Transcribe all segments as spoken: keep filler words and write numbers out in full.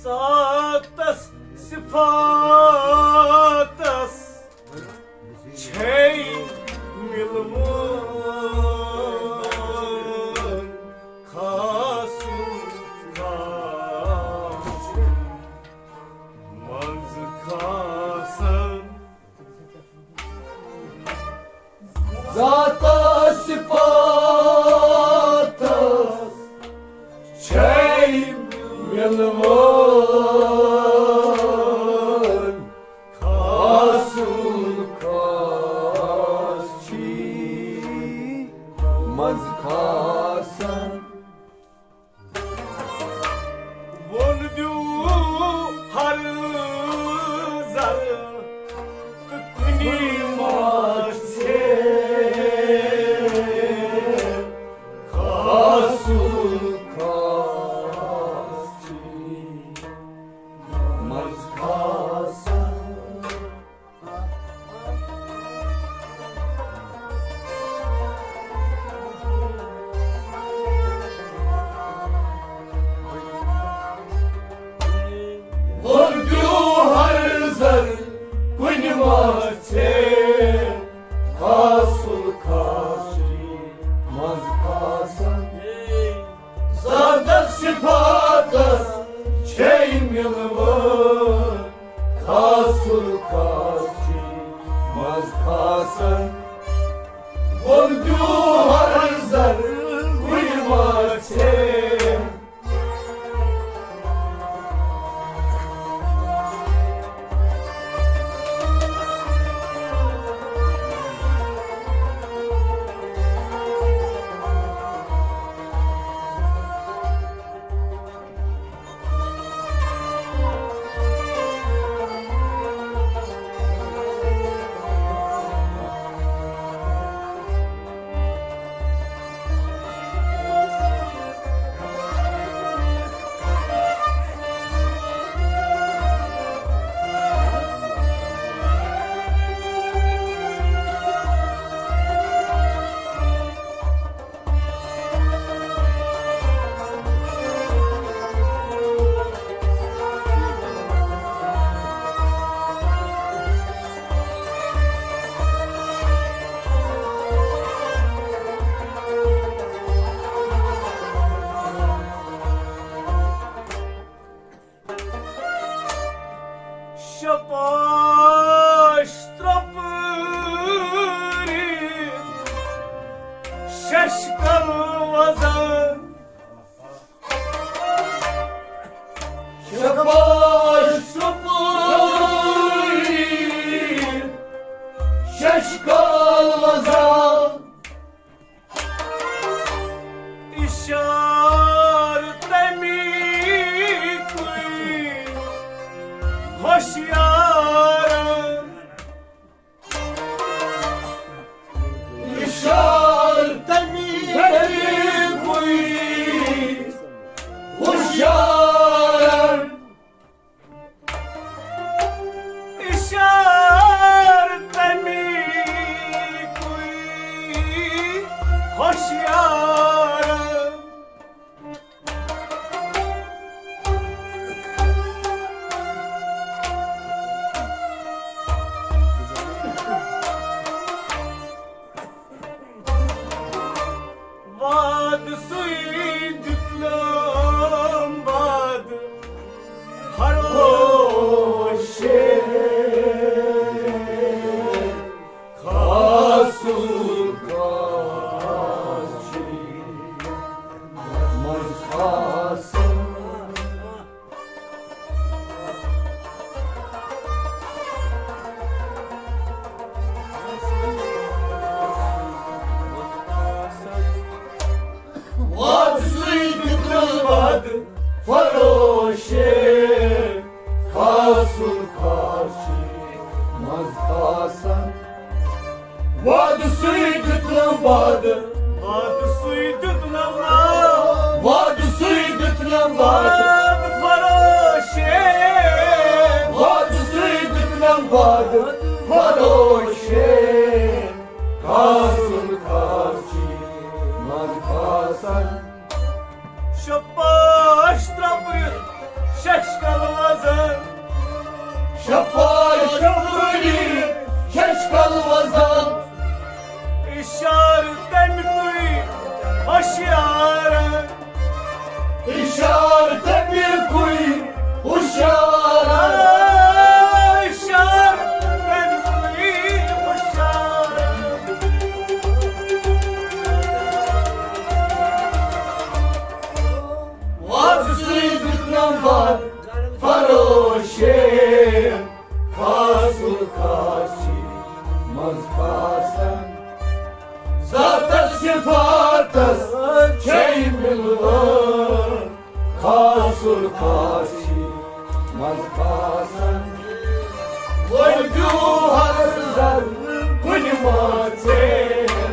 ذاتس صفاتس چھے مِلوٕنۍ خاص خاص منٛز خاصن۔ ذاتس صفاتس چھے مِلوٕنۍ خاص خاص چھی منٛز خاصن۔ ووٚن دیو ہر زر تہٕ کُنی ما ژھے خاص خاص چھی منٛز خاصن۔ ووٚن دیو ہر زر کُنہِ ما ژھے خاص خاص چھی منٛز خاصن۔ ذاتس صفاتس چھے مِلوٕنۍ خاص خاص چھی منٛز خاصن۔ ووٚن دیو ہر زر کُنہِ ما ژھے۔ شپاش ترپری ششکل وزن۔ شپاش ترپری ششکل وزن۔ اشار تمی کوئی ہوشیارن۔ اشار تمی کوئی ہوشیارن۔ اشار تمی کوئی ہوشیارن۔ وعد سوی دیتنم بعد فروشے خاص خاص چھی منٛز خاص۔ وعد سوی دیتنم بعد فروشے خاص خاص چھی منٛز خاصن۔ وعد سوی دیتنم بعد۔ وعد سوی دیتنم بعد۔ وعد سوی دیتنم بعد۔ بعد فروشے۔ وعد سوی دیتنم بعد۔ فروشے خاص خاص چھی منٛز خاصن۔ شپاش ترپرِ ششکل شفا شفری ششکل وزن۔ اشارٕ تَمہِ کُے ہوشیارن۔ اشارٕ تَمہِ کُے ہوشیارن۔ اشارٕ تَمہِ کُے ہوشیارن۔ وازٕ سۭتۍ دیُت نمبر فروشے۔ خاص الخاص چھ منٛز خاصن۔ ذاتس صفاتس چھے ملوان۔ خاص الخاص چھ منٛز خاصن۔ وۄنۍ دیو ہر زر کُنہِ ما ژےٚ۔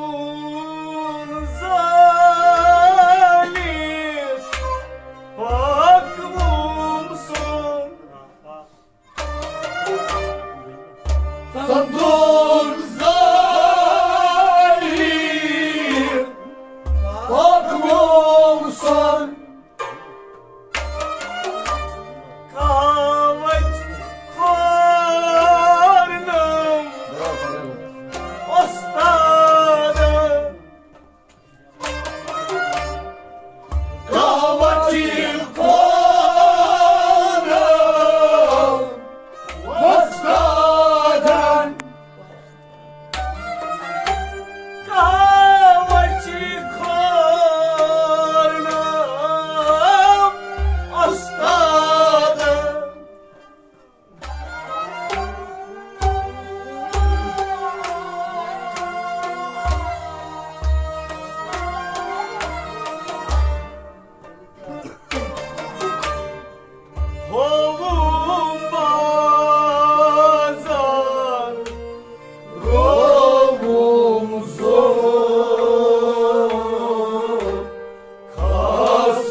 سندون زٲلِتھ پاک ووم سُنٛد۔ سندون زٲلِتھ پاک ووم سُنٛد۔ کاوچ کھورنم استاد۔ کاوچ کھورنم استادن۔ کاوچ کھورنم استاد۔ ہووُم بازار، رووُم زور، خاص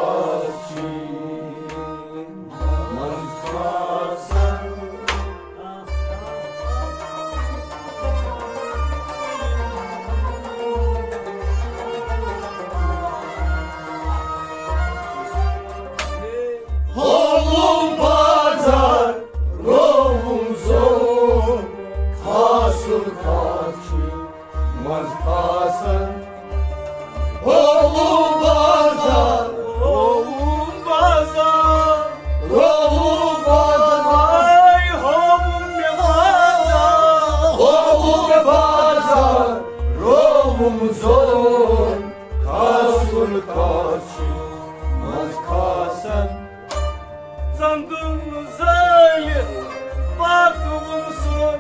خاصی منٛز خاصن۔ ہووُم بازار، رووُم زون، خاص الخاص چھُ منٛز خاصن۔ ہووُم بازار، ہووُم بازار، رووُم بازار۔ آے ہووُم مےٚ بازار۔ ہووُم مےٚ بازار، رووُم زون، خاص الخاص چھُ منٛز خاصن۔ ژندُن زٲلِتھ پاکوُم سُن۔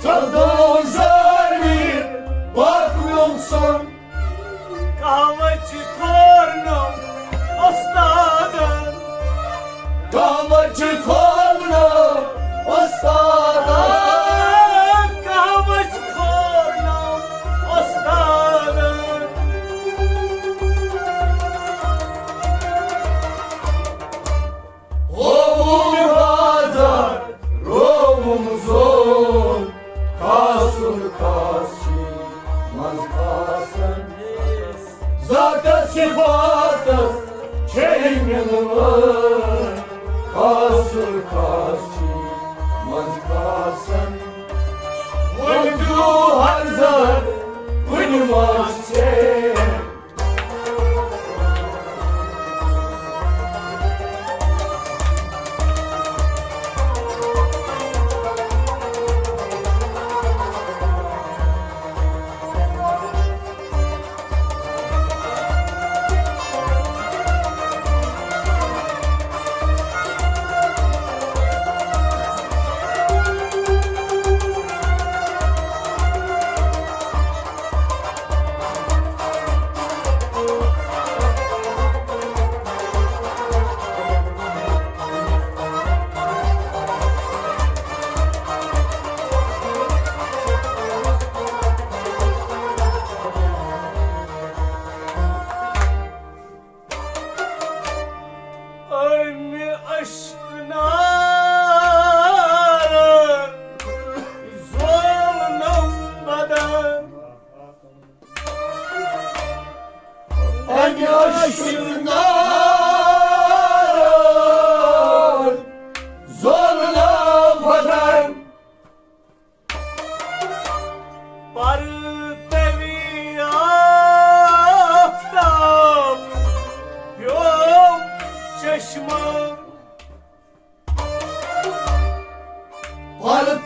ژندُن زٲلِتھ پاکوُم سُن۔ کاوچ کھورنم استادن۔ کاوچ کھورنم استادن۔ کاوچ کھورنم استادن۔ ہووُم بازار، رووُم زون، خاص الخاص چھُ منٛز خاصن۔ ذاتس صفاتس چھے مِلوان، خاص الخاص چھُ منٛز خاصن۔ وۄنۍ دیو ہر زر کُنہِ ما ژےٚ۔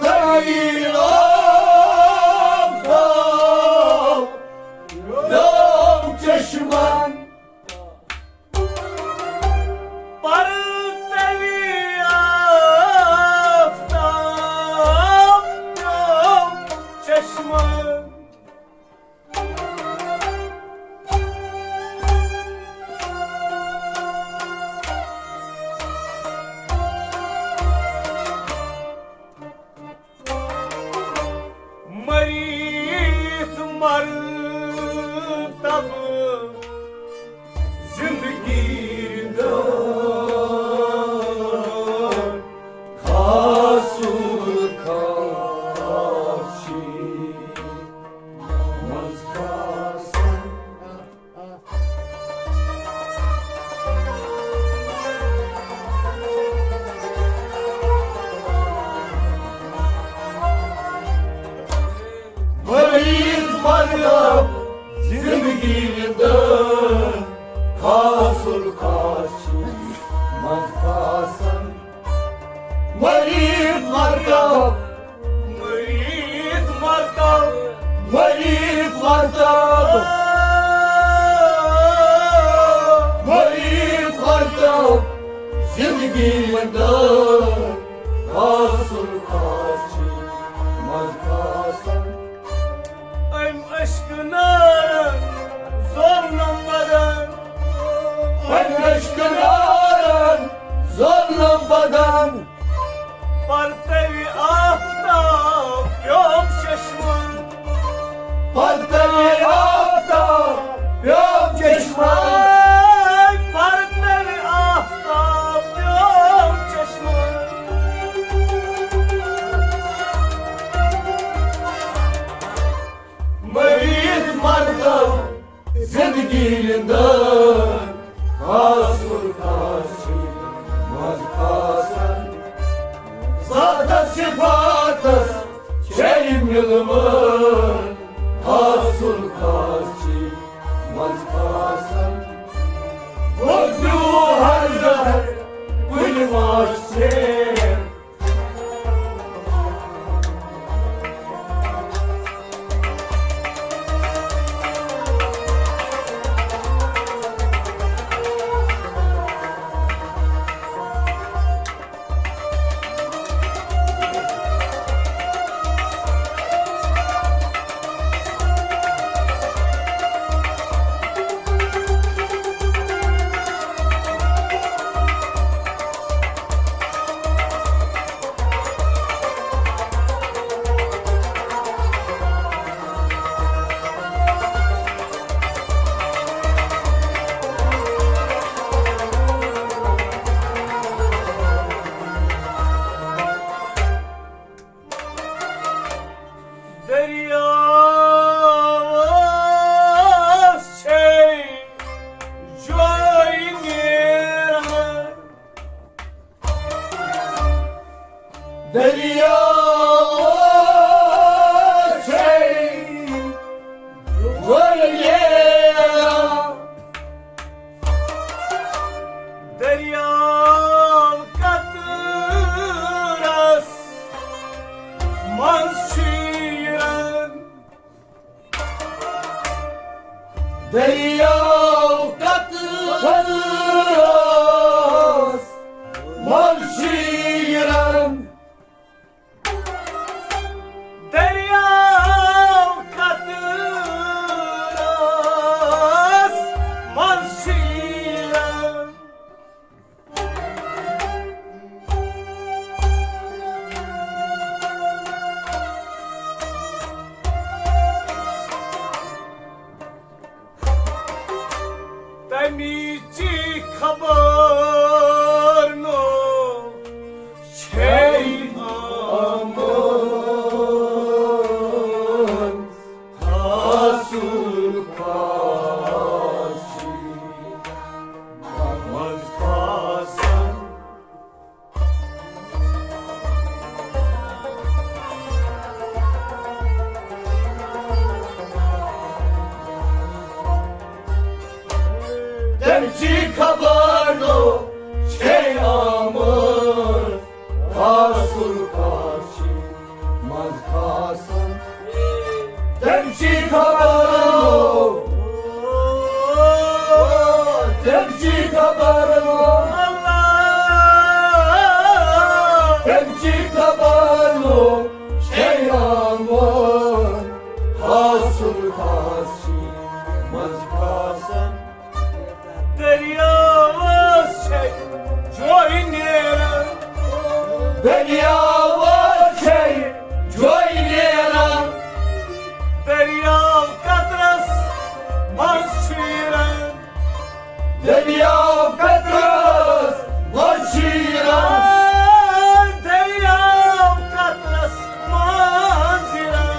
تئی آفتاب پیوم چشمن۔ پرتوی آفتاب پیوم چشمن۔ مریض مرتب زندگی دان خاص الخاصی منز خاصن۔ مریض مرتب زندگی وندن خاص الخاصی منز خاصن۔ مریض مرتب، مریض مرتب، مریض مرتب، مریض مرتب زندگی وندن خاص الخاصی منز خاصن۔ أمۍ عشقہٕ نارن زورنم بدن۔ أمۍ عشقہٕ نارن زورنم بدن۔ پرتوی آفتاب پیوم چشمن۔ پرتوی آفتاب پیوم چشمن۔ پرتوی آفتاب پیوم چشمن۔ مریض مرتب زندگی وندن خاص الخاصی منز خاصن۔ ذاتس صفاتس چھے ملوان خاص الخاصی منز خاصن۔ وجوہ ہر زہر کُلۍ ماچھ سیر۔ دریاوس چھے جویہِ نیران۔ دریاوس چھے جویہِ نیران۔ دریاو قطرس منز شیران۔ دریاو قطرس منز شیران۔ دریاو قطرس منز شیران۔ تمیچی خبر نو چھے آمد۔ خاص الخاصی منز خاصن۔ تمچی خبر نو چھے آمد خاص الخاصی چی خبر لو، تم چی خبر لو، تم چی خبر لو، شیران، حاصل خاصی مز خاصن۔ دٔریاوَس چھے جوے نیران۔ دٔریاوَس چھے جوے نیران۔ دٔریاو قطرس منٛز چھُ یِران۔ دٔریاو قطرس منٛز چھُ یِران۔ دٔریاو قطرس منٛز یِران۔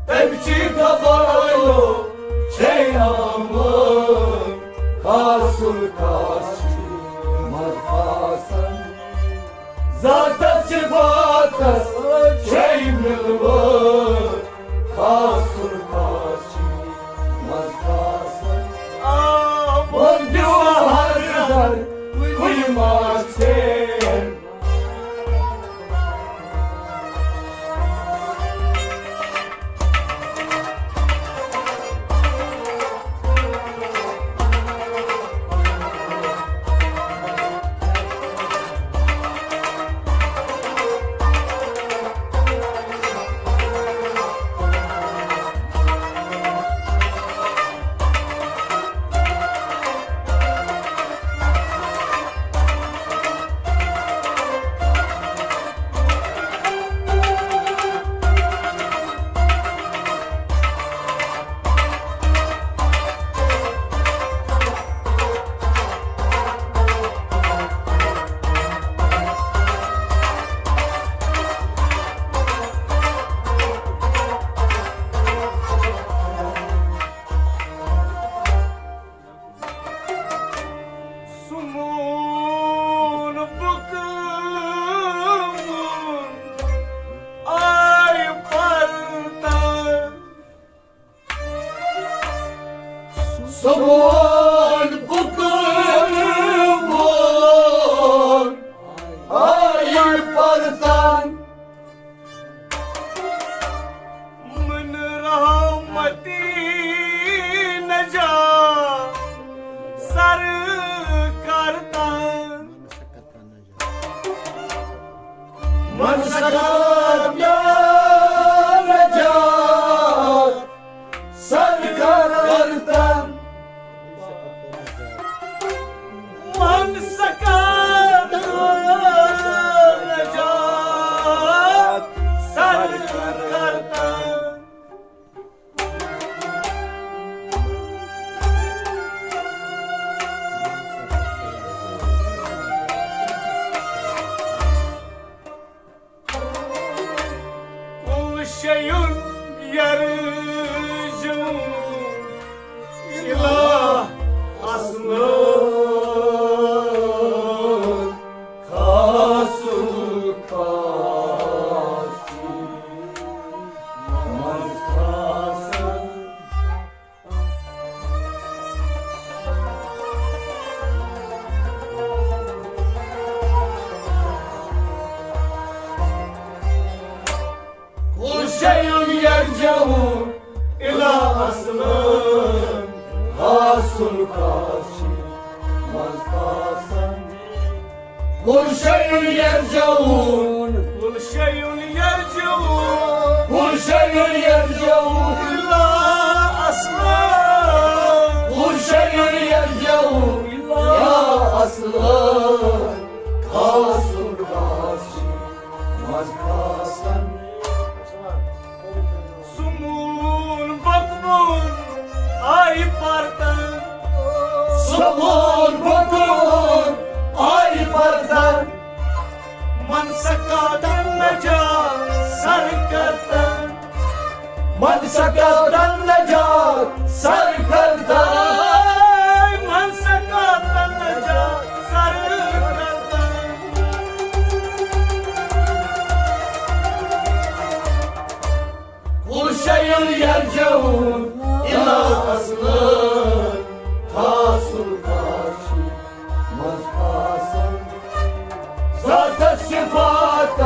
تمچی خبرو چھے آمٕتۍ خاص الخاص چھِ مز خاصن۔ ذاتس صفاتس چھے ملوٲر خاص الخاص چھِ مز خاصن۔ آ، وۄنۍ دِوٕ ہر نظر کُنہِ ما چھے۔ سمون بکمون آی پرتن۔ سمون بکمون آی پرتن۔ من رحمتی نجا سر کرتن۔ من سکت یا نجا سر کرتن۔ من سکت نجات سر کرتن۔ کل شیون یرجو الا اصل خاص خاص مز خاص۔ کل شیء یرجع الی اصل خاص خاص مز خاص۔ کل شیء یرجع۔ کل شیء یرجع۔ کل شیء یرجع۔ الی اصل۔ کل شیء یرجع۔ الی اصل۔ خاص خاص مز خاص۔ سمون بکمون آی پرتن۔ سمون بکمون آی پرتن۔ من سکاتن نجات سر کرتن۔ من سکاتن نجات سر کرتن۔ من سکاتن نجات سر کرتن۔ کل شیء یرجع الی اصل خاص خاص مز خاص۔ ذات صفات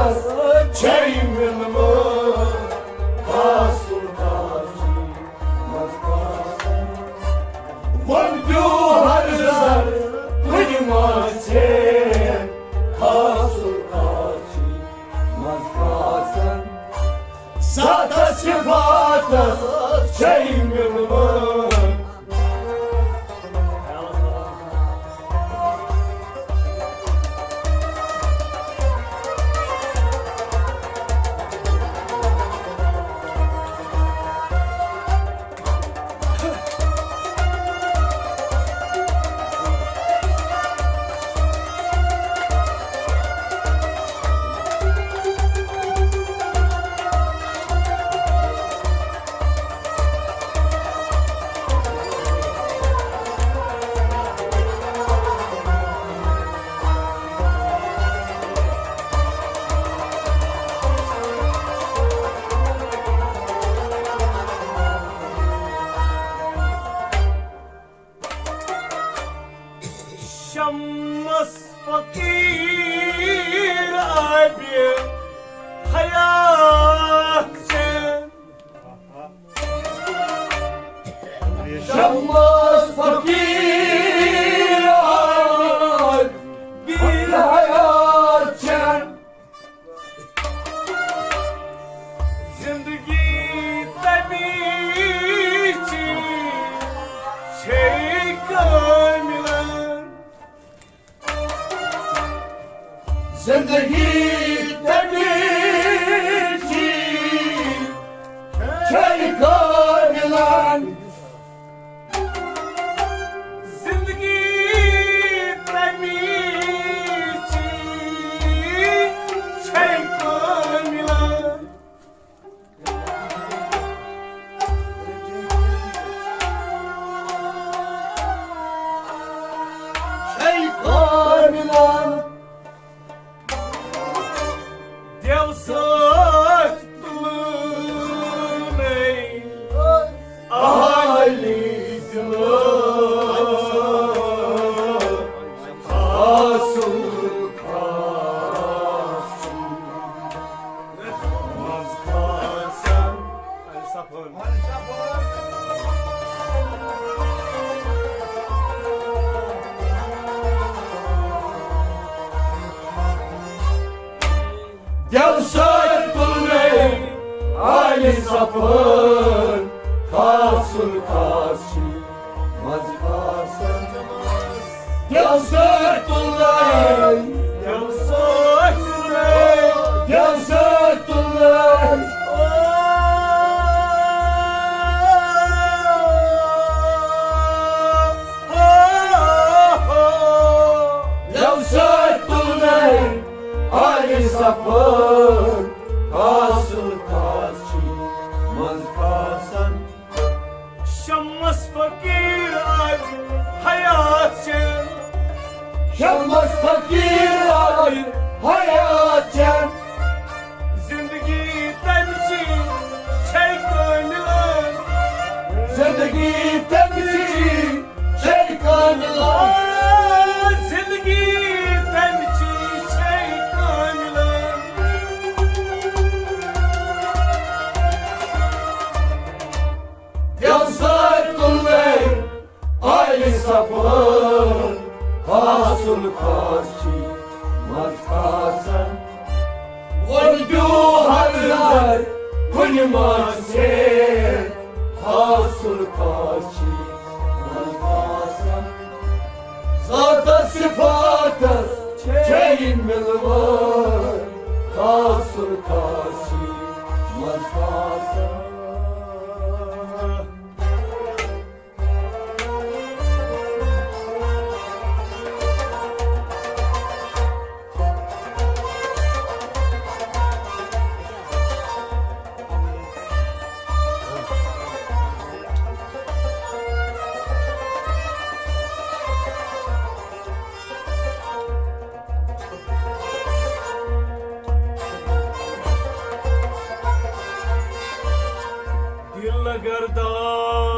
شمس فقیر آبِ حیات چین۔ شمس فقیر آبِ حیات چین۔ زندگی تمی چی چھے کامل۔ زندگی تمی چی چھے کامل۔ زندگی تمی چی چھے کامل۔ چھے کامل۔ دیو سۭتۍ تُلنَے عالی دِلہٕ۔ خاصُل خاص منٛز خاصَن۔ دیو سۭتۍ تُلنَے عالی صفن، خاصُل خاص چی منٛز خاصَن۔ دیو سۭتۍ تُلنَے، دیو سۭتۍ تُلنَے، دیو سۭتۍ تُلنَے۔ دیو سۭتۍ تُلنَے عالی صفن، خاصُل خاص چی منٛز خاصَن۔ شمس فقیر آبِ حیات چین۔ شمس فقیر آبِ حیات چین۔ زندگی تمچی چھے کامل۔ زندگی تمچی چھے کامل۔ زندگی تمچی چھے کامل۔ دیو سۭتۍ تُلنَے عالی صفن، خاصُل خاص چی منٛز خاصَن۔ وۄنۍ دیو ہر زر کُنہِ منٛز ژھیٚن، خاصُل خاص چی منٛز خاصَن۔ ذاتس صفاتس چھے مِلوَر، خاصُل خاص چی منٛز خاصَن۔ دل گردان